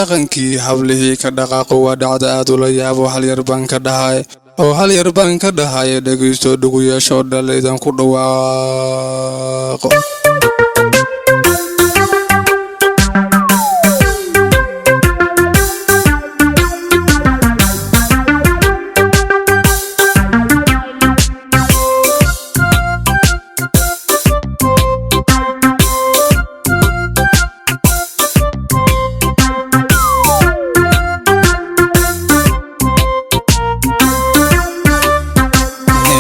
Dhaqankii hablihii ka dhaqaaqo waa dhacda aad ula yaabo. Hal yar baan ka dhahay oo hal yar baan ka dhahay, dhegaysto, dhugu yeesho, dhalaydan ku dhawaaqo.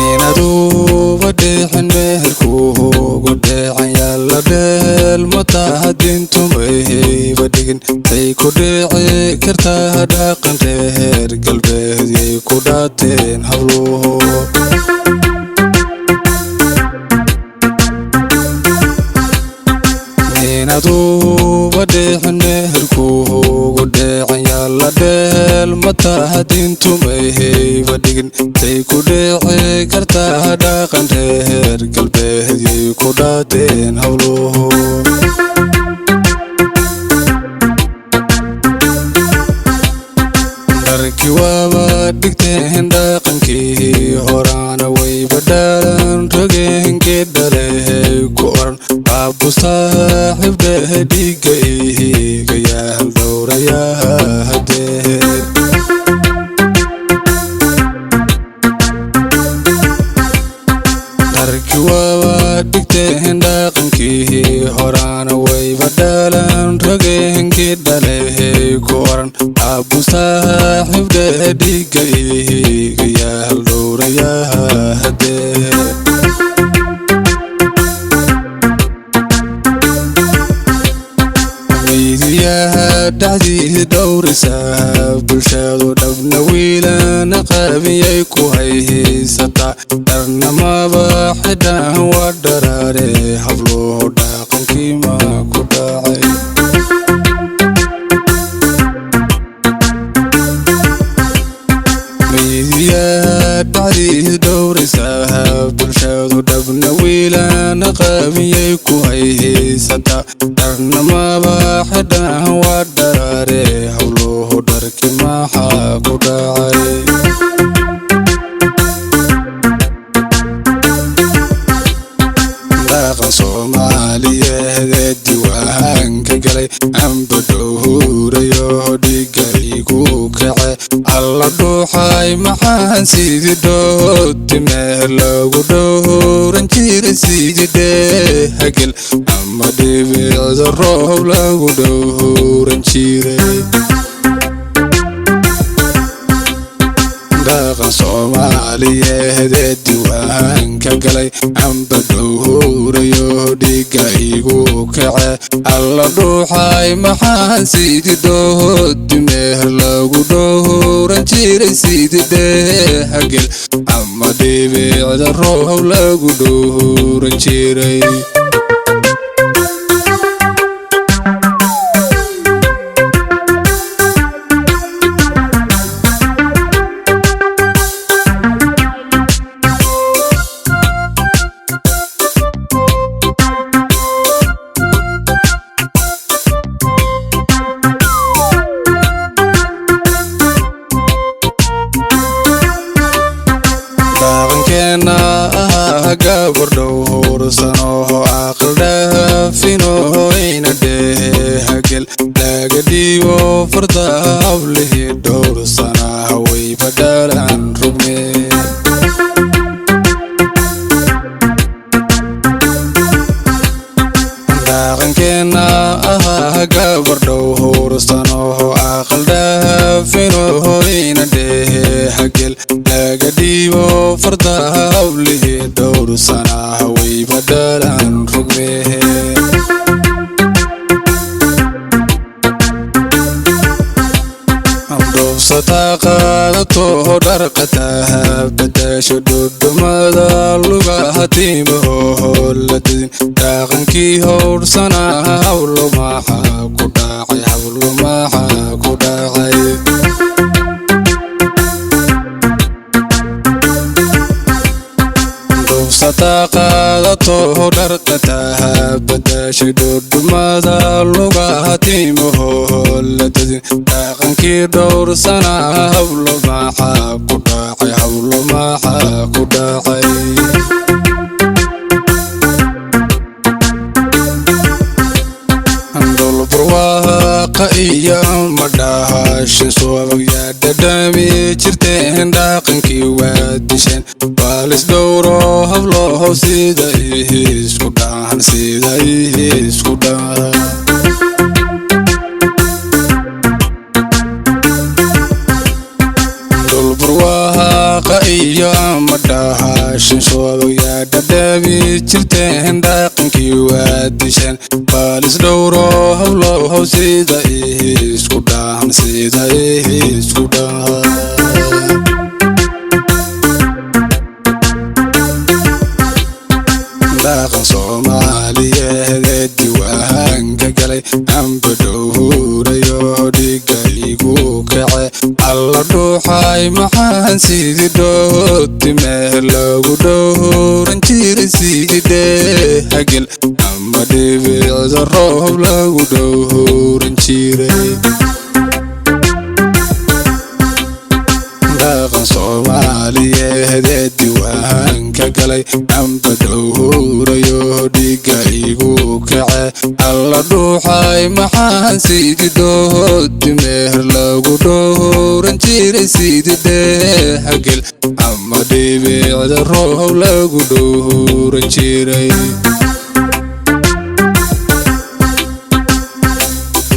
Inaduba dheexin meherkuugu dheecan yaalla dheel mataha, diintumayhayba dhigin tay ku dhici kartaa. Dhaqan reer galbeed yay ku dhaateen habluhu. Inaduba dheexin meherkuugu dheecan yaalla dheel mataha, diintumayhayba dhigin tay ku dhici kartaa. Dhaqan reer galbeed yay ku dhaateen habluhu. Dharki waaba dhigteen, dhaqankii horaana wayba dhaalan rogeenkii dhalehay ku oran aabu saaxiibdhehe, dhiigga ihigayaal dhowrayaha hadeer. Dharki waaba dhigteen, dhaqankii horaana wayba dhaalan rogeenkii dhalehay ku oran aabu saaxiibdhehe, dhiigga ihigayaal dhowrayaha hadeer. Miidiyaha dhexdii dhowrisaa bulshadu dhabna wiilana qaabiyay ku hayhaysataa, dharnamaba xidhaan waa dharaare habluhu, dhaqankii ma ku dhacay? Miidiyaha dhexdii dhowrisaa bulshadu dhabna wiilana qaabiyay ku hayhaysataa, dharnamaba xidhaan waa dharaare habluhu, dharki maxaa ku dhacay? Dhaqan Soomaaliyeed ee diiwaanka galay amba dhowrayo dhiigga igu kace, alla dhuuxay, maxaan sidii dhooti meel loogu dhowran jiray, sidii dheehagel ama dhibicda roob lagu dhowran jiray. Dhaqan Soomaaliyeed ee diiwaanka galay amba dhowrayo dhiigga igu kace, alla dhuuxay, maxaan sidii dhooti meer lagu dhowran jiray, sidii dheehagel ama dhibicda roob lagu dhowran jiray. Dhaqankeena ahaa gabar dhowrsanoo aqal dhaafino ina dheehagel laga dhiibo farda, hablihii dhowrsanaa wayba dhalan rugme. Dhaqankeena ahaa gabar dhowrsanoo aqal dhaafino ina dheehagel laga dhiibo farda, hablihii dhowrsanaa wayba dhalan rugme. Dhubsataa qaadato dharqataha badasho, dhudhumada lugaha timaho ladidin, dhaqankii howrsanaa hawlo maxaa ku dhacay? Hawlo maxaa ku dhacay? Dhubsataa qaadato dharqataha badasho. Dhashay dhudhumada lugaha timaho la dadin, dhaqankii dhowrsana hablo maxaa ku dhacay? Hablo maxaa ku dhacay? Dhulbarwaaqa iyo madhahashin subag yaa dhadhami jirteen, dhaqankii waa disheen. Waalis dhowro habloho sida isku dhahan, sida isku dhahan. Dhulbarwaaqa iyo madhahashin subag yaa dhadhami jirteen, dhaqankii waa disheen. Waalis dhowro habloho sida isku dhahan, sida isku dhahan. Dhaqan Soomaaliyeed ee diwaanka galay amba dhowrayo dhiga igu kace. Alla dhuuxay, maxaan sidii dhootime lagu dhowran jiray, sidii dheehagel ama dhibicda roob lagu dhowran jiray. Dhaqan Soomaaliyeed ee diwaanka galay amba dhowrayo dhiga igu kace. Alla dhuuxay, maxaan sidii dhootime lagu dhowran jiray, sidii dheehagel ama dhibicda roob lagu dhowran jiray.